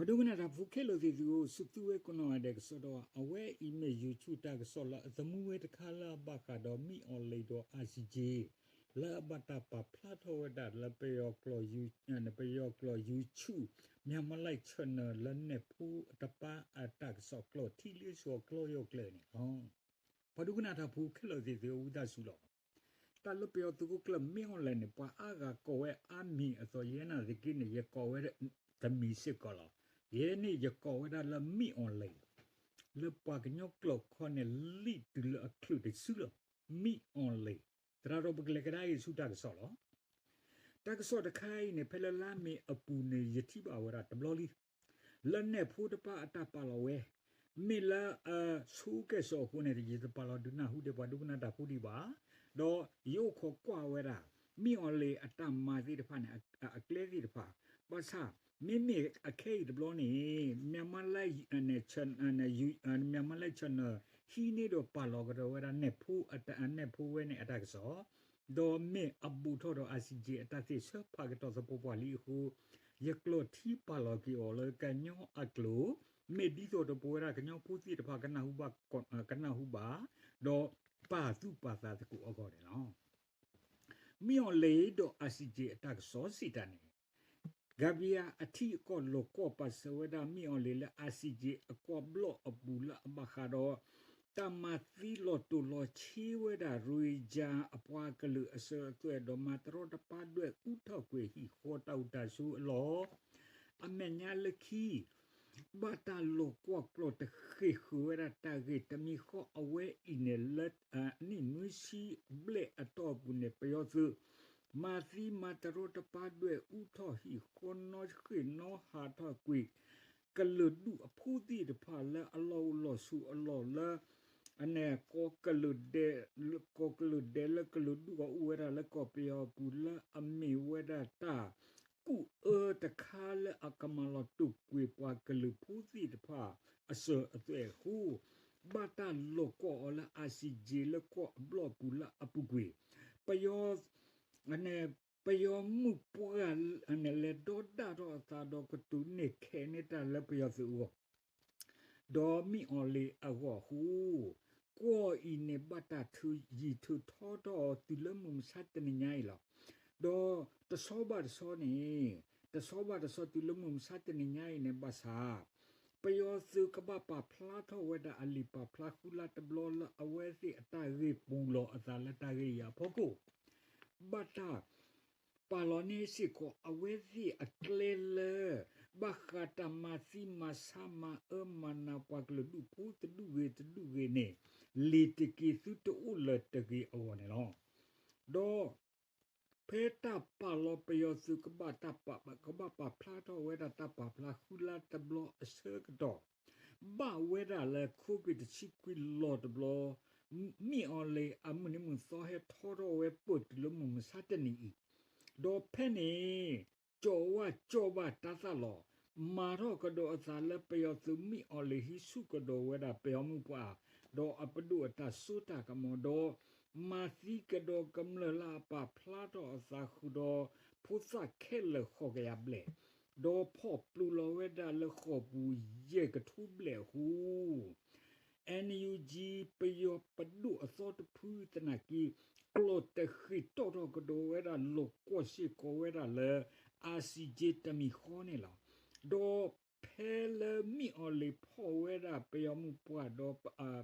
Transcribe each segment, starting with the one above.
ပှၤဒိကနၣ်တၢ်ဖိခဲလၢာ်သ့ၣ်သုဧၢ, စူၣ်သုဝဲကိးနီၢ်ဂၤဒဲးကစီဒီ, အဝဲအံၤမ့ၢ် YouTube တၢ်ကစီၣ်လၢအသမူဝဲတခါလၢအဘၣ်ဃးဒီးမ့ၢ်အီၤလ့ဒီး ICJ လၢအဘၣ်တၢ်ပာ်ဖျါထီၣ်ဝဲဒၣ်လၢပယီၤကျိာ် ပယီၤကျိာ် YouTube Myanmar Live Channel လၢနဲၣ်ဖိတပၤအတၢ်ကစီၣ်ကျိာ်ထံလၢဆှီကျိာ်ယိာ်ကျဲန့ၣ်လီၤ. ပှၤဒိကနၣ်တၢ်ဖိခဲလၢာ်သ့ၣ်သုဧၢ, ဝံသးစူၤလီၤ. တၢ်လၢပယီၤသုးခိၣ်ကျၢၢ်မ့ၢ်အီၤလဲၣ်န့ၣ် ပှၤအါဂၤကိးဝဲအါမံၤအသိး ယဲနာ်သက့န့ၣ် ယကိးဝဲတမံၤစ့ၢ်ကီးလီၤ. ယဲန့ၣ်ယကိးဝဲဒၣ်လၢမ့ၢ်အီၤလဲၣ်, လၢပှၤကညီကျိာ်ခီန့ၣ် လံာ်တုၤလၢအချုးတစုလီၤ. မ့ၢ်အီၤလဲၣ်, သရၣ်ဒီးပကလဲၤကဒါက့ၤဆူတၢ်ကစီၣ်လီၤ. တၢ်ကစီၣ်တခါအံၤန့ၣ် ဖဲလၢလါမ့ၤအပူၤန့ၣ် ယထံၣ်ဘၣ်ဝဲဒၣ်တဘျီလံ လၢနဲၣ်ဖိတပၤအတၢ်ပာ်လီၤဝဲ, မ့ၢ်လၢအဆိကဲၣ်ဆိးအဃိန့ၣ် ယတပာ်လီၤဒုးနၢ်ဟူဒံးပှၤဒိကနၣ်တၢ်ဖိဒံးဘၣ်, ဒီးယအိၣ်ခိးကွၢ်ဝဲဒၣ် မ့ၢ်အီၤလ့အတၢ်မၤသ့ၣ်တဖၣ်န့ၣ် အကျဲသ့ၣ်တဖၣ်, ဘၣ်ဆၣ် မ့မ့ၢ်အခဲအံၤတဘျီန့ၣ် Myanmar Live Channel ဟံးန့ၢ်ဒီးပာ်လီၤကဒီးဝဲဒၣ် နဲၣ်ဖိဝဲန့ၣ်အတၢ်ကစီၣ် ဒီးမ့ၢ်အဘူးထီၣ်ဒီး ICJ အတၢ်သ့ၣ်ဆၢဖးကတီၢ်သပှၢ်ပှၢ်လံအဃိ, ယကျိာ်ထံပာ်လီၤက့ၤအီၤလၢကညီအကျိာ်, မ့ၢ်ဒ်သိးဒီးပဝဲဒၣ်ကညီဖိသ့ၣ်တဖၣ် ကနၢ်ဟူဘၣ်, ဒီးပာ်သူၣ်ပာ်သးသကိးအဂီၢ်န့ၣ်လီၤ. မ့ၢ်အီၤလဲၣ်ဒီး ICJ အတၢ်ကစီၣ်စံးတၢ်န့ၣ် Gabriel အထံအကီၢ်လိာ်ကွီၢ်ပာ်စၢၤဝဲဒၣ် မ့ၢ်အီၤလဲၣ်လၢ ICJ အကွီၢ်ဘျီၣ်အပူၤလၢအဘၣ်ဃးဒီး တၢ်မၤသံလီၤတိၢ်လီၤဆ့ဝဲဒၣ် ရိၣ်ဟ့ကၠါ အပှၤကလုာ်အစၢၤအသွဲၣ် ဒီးမၤတရီတပါဒွဲၣ်အူထီၣ်ကွံာ်ဟံၣ်ဃီတၢ်အိၣ်တၢ်ဆိးအလီၢ် အမဲာ်ညါလၢခံ ဘၣ်တၢ်လိာ်ကွီၢ်ကျိာ်တဃ့ၢ်ဃုာ်ဝဲဒၣ်တၢ်ဂ့ၢ်တမံၤဃီအဝဲအံၤန့ၣ် လၢနံၣ်နွံဆံဘျဲၣ်အတီၢ်ပူၤန့ၣ် ပယီၤသုး မၤသံမၤတရီတပါဒွဲၣ်အူထီၣ်ဟံၣ်ဃီနီၣ်ဃ့ၢ်နီၣ်ဟးထီၣ်ကွံာ် ကလုာ်ဒူၣ်အဖိသ့ၣ်တဖၣ်လၢအလီၢ်အိၣ်လီၢ်ဆိးအလီၢ်လၢ အန့ၣ် ကီၢ်ကလုာ်ဒဲးလၢကလုာ်ဒူၣ်အအိၣ်ဝဲဒၣ်လၢကီၢ်ပယီၤပူၤလၢအမ့ၢ်ဝဲဒၣ်တၢ်ကူၣ်အၢတခါလၢအကမၤလီၤတိာ်ကွံာ်ပှၤကလုာ်ဖိသ့ၣ်တဖၣ်အစၢၤအသွဲၣ်အဃိ ဘၣ်တၢ်လိာ်ကွီၢ်အီၤလၢ ICJ လၢကီၢ်အဘျီၣ်ပူၤလၢအပူၤကွံာ် ပယီၤ ပယီၤမုၣ်ပှၢ်န့ၣ် လဲၤဒီဒၣ်ထီၣ်အသးဒီးကတိၤနဲၣ်ခဲးန့ၢ်တၢ်လၢပယီၤသုးအဂီၢ် ဒီးမ့ၢ်အီၤလ့အဂီၢ်အဃိ ကွီၢ်အံၤန့ၣ် ဘၣ်တၢ်ထုးယံာ်ထုးထီထီၣ်အီၤတုၤလၢမုၢ်မဆါတနံၤညါအံၤလီၤ. ဒီးတဆီဘၣ်တဆီန့ၣ် တဆီဘၣ်တဆီတုၤလၢမုၢ်မဆါတနံၤညါအံၤန့ၣ် ဘၣ်ဆၣ် ပယီၤသုးကဘၣ်ပာ်ဖျါထီၣ်ဝဲဒၣ်အလံာ်ပာ်ဖျါဃုလါတဘျီလၢအဝဲသ့ၣ်အတၢ်ဂ့ၢ်ပူၤလီၤအသးလၢတၢ်ဂ့ၢ်အံၤအဖီခိၣ် ဘၣ်တၢ် ပာ်လီၤန့ၢ်စ့ၢ်ကီးအဝဲသ့ၣ်အကျဲလၢ ဘၣ်ဃးတၢ်မၤသံမၤဆါမၤအၢမၤနးပှၤကလုာ်ဒူၣ်ဖိတဒူၣ်ဂ့ၤတဒူၣ်ဂ့ၤန့ၣ် လ့ၤတက့ၤသုတအိၣ်လၢၤတဂ့ၤအဂီၢ်န့ၣ်လီၤ. ဒီး ဖဲတၢ်ပာ်လီၤပယီၤသုးကဘၣ်တၢ်ပာ် ကဘၣ်ပာ်ဖျါထီၣ်ဝဲဒၣ်တၢ်ပာ်ဖျါဃုလါတဘျီအဆၢကတီၢ် ဘၣ်ဝဲဒၣ်လၢခိၣ်က့ၤတဆံခွံလီၤတဘျီ မ့ၢ်အီၤလ့အမုၢ်နံၤမုၢ်သီဟဲထီထီၣ်ဝဲပၢၢ်တုၤလၢမုၢ်မဆါတနံၤအံၤ ဒီးဖဲန့ၣ် ကၠီၤဝါကၠီၤဘၣ်တၢ်သးလီၤ မၤထီၣ်ကဒီးအသးလၢပယီၤသုးမ့ၢ်အီၤလ့ဟံးဆူၣ်ကဒီးဝဲဒၣ်ပယီၤမုၢ်ပှၢ် ဒီးအပဒိၣ်အတၢ်စိတၢ်ကမီၤဒီး မၤသံကဒီးကမျၢၢ်လၢအပာ်ဖျါထီၣ်အသးဃုာ်ဒီး ဖိသၣ်ခဲလၢာ်ဃိးကယၤဘျဲၣ် ဒီးဖီၣ်ပျူၤလီၤဝဲဒၣ်လၢဃိာ်ပူၤယဲၢ်ကထိဘျဲၣ်အဃိ NUG ပယီၤပဒိၣ်အသီတဖုသနာ်က့ ကျိာ်တဃ့ၢ်တီၣ်ထီၣ်ကဒီးဝဲဒၣ်လိာ်ကွီၢ်စ့ၢ်ကီးဝဲဒၣ်လၢ ICJ တမံၤဃီန့ၣ်လီၤ. ဒီးဖဲလၢမ့ၢ်အီၤလ့ၤဖီၣ်ဝဲဒၣ်ပယီၤမုၢ်ပှၢ်ဒီး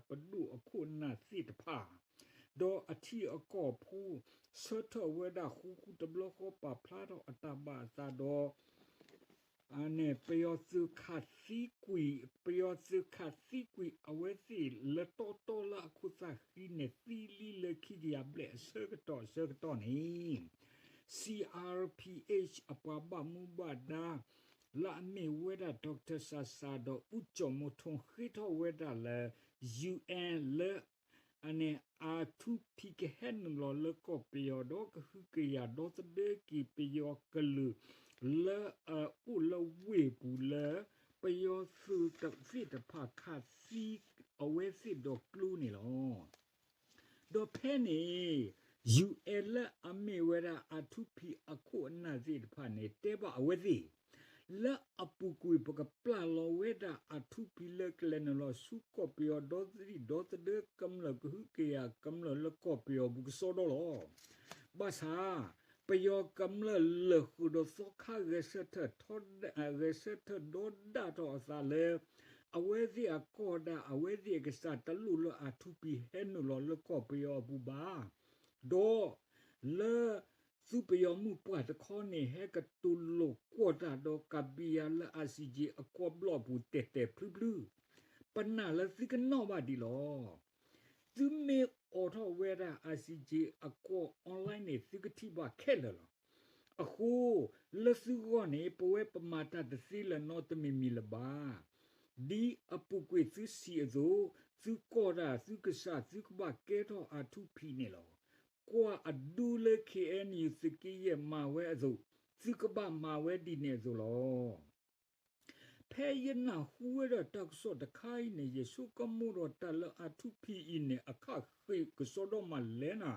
ပဒိၣ်အခိၣ်အနၢ်သ့ၣ်တဖၣ် ဒီးအထံအကီၢ်ဖိ ဆၢထၢၣ်ဝဲဒၣ်ဃူဃူတဘျီဃီပာ်ဖျါထီၣ်အတၢ်ဘၣ်အသးဒီး န့ၣ် ပယီၤသုးခးသံကွံာ် ပယီၤသုးခးသံကွံာ်အဝဲသ့ၣ်လၢတီတီလၢအခိၣ်သၣ်ဃံန့ၣ် သံလံလၢခံကယၤဘျဲၣ်အဆၢကတီၢ်အဆၢကတီၢ်န့ၣ် CRPH အပှၤဘၣ်မူဘၣ်ဒါ လၢအမ့ၢ်ဝဲဒၣ် Doctor Sasa ဒီး ဦးကျော်မိုးထွန်း ဃ့ထီၣ်ဝဲဒၣ်လၢ UN လၢ အန့ၣ် R two P ကဟဲနုာ်လီၤလၢကီၢ်ပယီၤဒီးကဟုကယာ်ဒီသဒၢက့ၤပယီၤကလုာ် လၢအအိၣ်လၢဝ့ၢ်ပူၤလၢ ပယီၤသုးသ့ၣ်တဖၣ်ခးသံအဝဲသ့ၣ်ဒီးကျိန့ၣ်လီၤ. ဒီးဖဲန့ၣ် UN လၢအမ့ၢ်ဝဲဒၣ် R two P အခိၣ်အနၢ်သ့ၣ်တဖၣ်န့ၣ် တဲဘၣ်အဝဲသ့ၣ် လၢအပူၤကွံာ်ပက ကဘၣ်မၤလီၤဝဲဒၣ်အထူပံၤလၢကလဲၤနုာ်လီၤဆူကီၢ်ပယီၤဒီသဒၣ်ဒီသဒၢကမျၢၢ်ကဟုကယာ်ကမျၢၢ်လၢကီၢ်ပယီၤပူၤကစီဒီလီၤ. ဘၣ်ဆၣ် ပယီၤကမျၢၢ်လၢာ်ဃုာ်ဒီးသီခါဂဲၤဆၢထၢၣ်ထီဒါ ဂဲၤဆၢထၢၣ်ဒီဒၣ်ထီၣ်အသးလၢ အဝဲသ့ၣ်အကီၢ်ဒၣ်အဝဲသ့ၣ်အကစၢ်တလိၣ်လၢအထူပံၤဟဲနုာ်လီၤလၢကီၢ်ပယီၤအပူၤဘၣ်. ဒီး လၢ သုပယီၤမုၢ်ပှၢ်တခီန့ၣ် ဟဲကတိၤလိာ်ကွီၢ်တၢ်ဒီးကဘံယၤလၢ ICJ အကွီၢ်ဘျီၣ်ပူၤတဲာ်တဲာ်ဖျုဖျု, ပနာ်လၢသုကနီၣ်ဘၣ်ဒံးလီၤ. သုမ့ၢ်အိးထီၣ်ဝဲဒၣ် ICJ အကွီၢ် online န့ၣ် သုကထံၣ်ဘၣ်ခဲလၢာ်လီၤ. အဃိ လၢသုဂီၢ်န့ၣ် ပဝဲပမၤတၢ်တသ့လၢၤနီတမံၤမံၤလၢၤဘၣ်. ဒ်အပူၤကွံာ်သုစံးအသိး, သုကီၢ်ဒၣ်သုကစၢ် သုကဘၣ်ကဲထီၣ်အထူပံၤန့ၣ်လီၤ. ကွၢ်အဒူလၢ KNU သုးက့ယဲၢ်မၤဝဲအသိး, သုကဘၣ်မၤဝဲဒ်န့ၣ်အသိးလီၤ. ဖဲယနၢ်ဟူဝဲဒၣ်တၢ်ကစီၣ်တခါအံၤန့ၣ် ယဆိကမိၣ်ဒီးတၢ်လၢအထူပံၤအံၤန့ၣ် အခၣ်ဃံးကစီဒီမးလဲၣ်နၤ.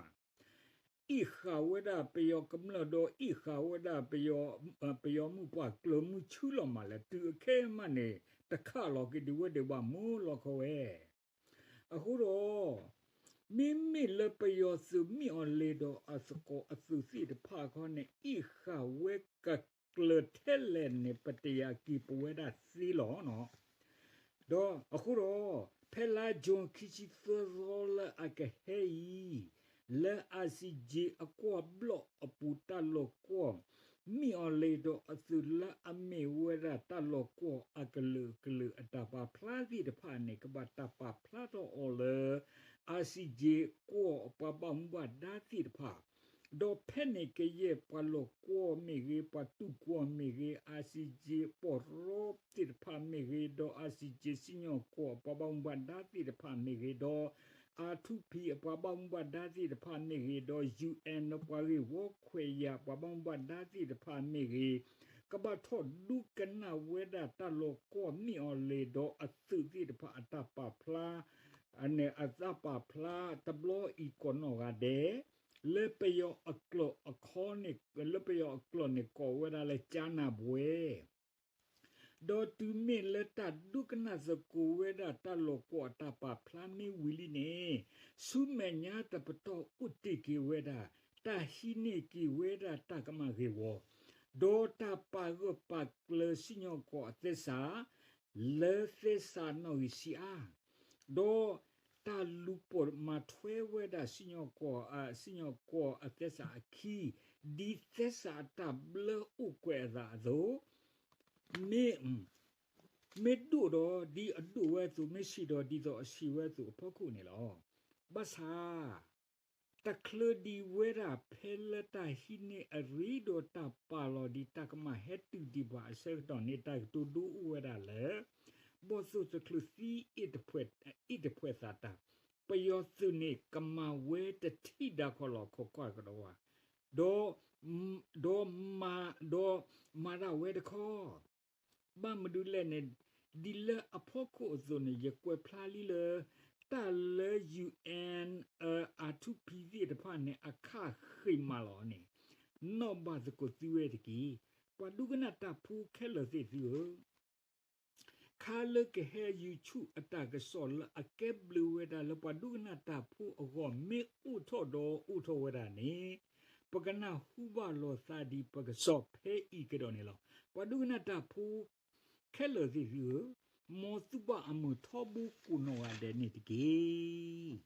အ့ၣ်ဃာ်ဝဲဒၣ်ပယီၤကမျၢၢ်ဒီး အ့ၣ်ဃာ်ဝဲဒၣ်ပယီၤမုၢ်ပှၢ်ကျၢၤမုၢ်ဆူလီၤမးလဲၣ်, တုၤအခဲအံၤမးန့ၣ် တခးလီၤက့ၤဒံးဝဲဒံးဘၣ်မုၢ်လီၤခီဝဲ အဃိဒီး မ့မ့ၢ်လၢပယီၤသုးမ့ၢ်အီၤလဲၤဒီးအသကိးအသုးသ့ၣ်တဖၣ်ခီန့ၣ် အ့ၣ်ဃာ်ဝဲကကျၢၤထဲလဲၣ်န့ၣ် ပတယာ်က့ၤပဝဲဒၣ်သ့လီၤ. ဒီးအဃိဒီး ဖဲလါ June ခံဆံသၢသီလၢအကဟဲအံၤ လၢ ICJ အကွီၢ်ဘျီၣ်အပူၤတၢ်လီၢ်ကွီၢ် မ့ၢ်အီၤလဲၤဒီးအသုးလၢအမ့ၢ်ဝဲဒၣ်တၢ်လီၢ်ကွီၢ်အကလုာ်ကလုာ်အတၢ်ပာ်ဖျါသ့ၣ်တဖၣ်န့ၣ် ကဘၣ်တၢ်ပာ်ဖျါထီၣ်အီၤလၢ ICJ ကွီၢ်ပှၤဘၣ်မူဘၣ်ဒါသ့ၣ်တဖၣ် ဒီးဖဲန့ၣ်ကယဲၢ်ပှၤလီၢ်ကွီၢ်မ့ၢ်ဂ့ၤ, ပှၤတူၢ်ကွီၢ်မ့ၢ်ဂ့ၤ, ICJ ပီၢ်ရီသ့ၣ်တဖၣ်မ့ၢ်ဂ့ၤ, ဒီး ICJ စံၣ်ညီၣ်ကွီၢ်ပှၤဘၣ်မူဘၣ်ဒါသ့ၣ်တဖၣ်မ့ၢ်ဂ့ၤ, ဒီး အထူပံၤအပှၤဘၣ်မူဘၣ်ဒါသ့ၣ်တဖၣ်မ့ၢ်ဂ့ၤ, ဒီး UN ဒီးပှၤဂ့ၢ်ဝီခွဲးယာ်ပှၤဘၣ်မူဘၣ်ဒါသ့ၣ်တဖၣ်မ့ၢ်ဂ့ၤ, ကဘၣ်ထီၣ်ဒူကနၣ်ဝဲဒၣ်တၢ်လီၢ်ကွီၢ်မ့ၢ်အီၤလဲၤဒီးအသုးသ့ၣ်တဖၣ်အတၢ်ပာ်ဖျါ အတၢ်ပာ်ဖျါတဘျီအံၤကိးနီၢ်ဂၤဒဲး လၢပယီၤအကျိာ်အခီန့ၣ် လၢပယီၤအကျိာ်န့ၣ်ကိးဝဲဒၣ်လၢ ကၠါနၢ်ဘွဲၣ် ဒီးတုၤမ့ၢ်လၢတၢ်ဒိကနၣ်သကိးဝဲဒၣ်တၢ်လီၢ်ကွီၢ်အတၢ်ပာ်ဖျါမ့ၢ်ဝံၤလံန့ၣ် ဆူမဲာ်ညါတပတီၢ်အိၣ်တ့ၢ်က့ၤဝဲဒၣ် တၢ်ဟံးန့ၢ်က့ၤဝဲဒၣ်တၢ်ကမၣ်ဂ့ၢ်ဝီ ဒီးတၢ်ပာ်ဂၢၢ်ပာ်ကျၢၤစံၣ်ညီၣ်ကွီၢ်အသဲစး လၢသဲစးနီၣ်ဂံၢ်ဆံအါ ဒီးတၢ်လူၤပိာ်မၤထွဲဝဲဒၣ်စံၣ်ညီၣ်ကွီၢ် စံၣ်ညီၣ်ကွီၢ်အသဲစးအခံ ဒ်သဲစးအတၢ်ဘျၢအိၣ်ကွဲးအသးအသိး မ့ၢ် မ့ၢ်ဒိၣ်ဒီးဒ်အဒိၣ်ဝဲအသိး မ့ၢ်ဆံးဒီးဒ်သိးအဆံးဝဲအသိးအဖီခိၣ်န့ၣ်လီၤ. ဘၣ်ဆၣ် တချုးဒံးဝဲဒၣ်ဖဲလၢတၢ်ဟံးန့ၢ်အရ့ဒီးတၢ်ပာ်လီၤဒံးတၢ်ကမၣ်ဟဲတုၤဒံးပှၤအဆၢကတီၢ်န့ၣ် တၢ်ကတိၤဒိအိၣ်ဝဲဒၣ်လၢ ဘီၣ်သိၣ်တချုးသံအ့ၣ်တဖှဲးသးတၢ် ပယီၤသုးန့ၣ် ကမၤဝဲတထံၣ်ဒၣ်ခီလီၤခီကွၢ်ကဒီးဝဲ ဒီး ဒီးမၤ ဒီးမၤဒၣ်ဝဲတခီ ဘၣ်မနုၤလဲၣ်န့ၣ် ဒ်လၢအဖီခိၣ်အသိးန့ၣ် ယကွဲးဖျါလံလၢ တၢ်လၢ UN အထူပံၤသ့ၣ်တဖၣ်န့ၣ် အခၣ်ဃံးမးလီၤန့ၣ် နီၣ်ဘၣ်သကိးသုဝဲတက့ၢ်. ပှၤဒိကနၣ်တၢ်ဖိခဲလၢာ်သ့ၣ်သုဧၢ ခါလၢကဟဲ YouTube အတၢ်ကစီၣ်လၢအကဲဘျုးဝဲဒၣ်လၢပှၤဒိကနၣ်တၢ်ဖိအဂီၢ် မ့ၢ်အိၣ်ထီၣ်ဒီးအိၣ်ထီၣ်ဝဲဒၣ်န့ၣ် ပကနၢ်ဟူဘၣ်လိာ်သးဒ်ပကစီၣ်ဖဲအံၤကဒီးန့ၣ်လီၤ. ပှၤဒိကနၣ်တၢ်ဖိခဲလၢာ်သ့ၣ်သုဧၢ, မ်သုဘၣ်အမုာ်ထီဘိကိးနီၢ်ဂၤဒဲးန့ၣ်တက့ၢ်.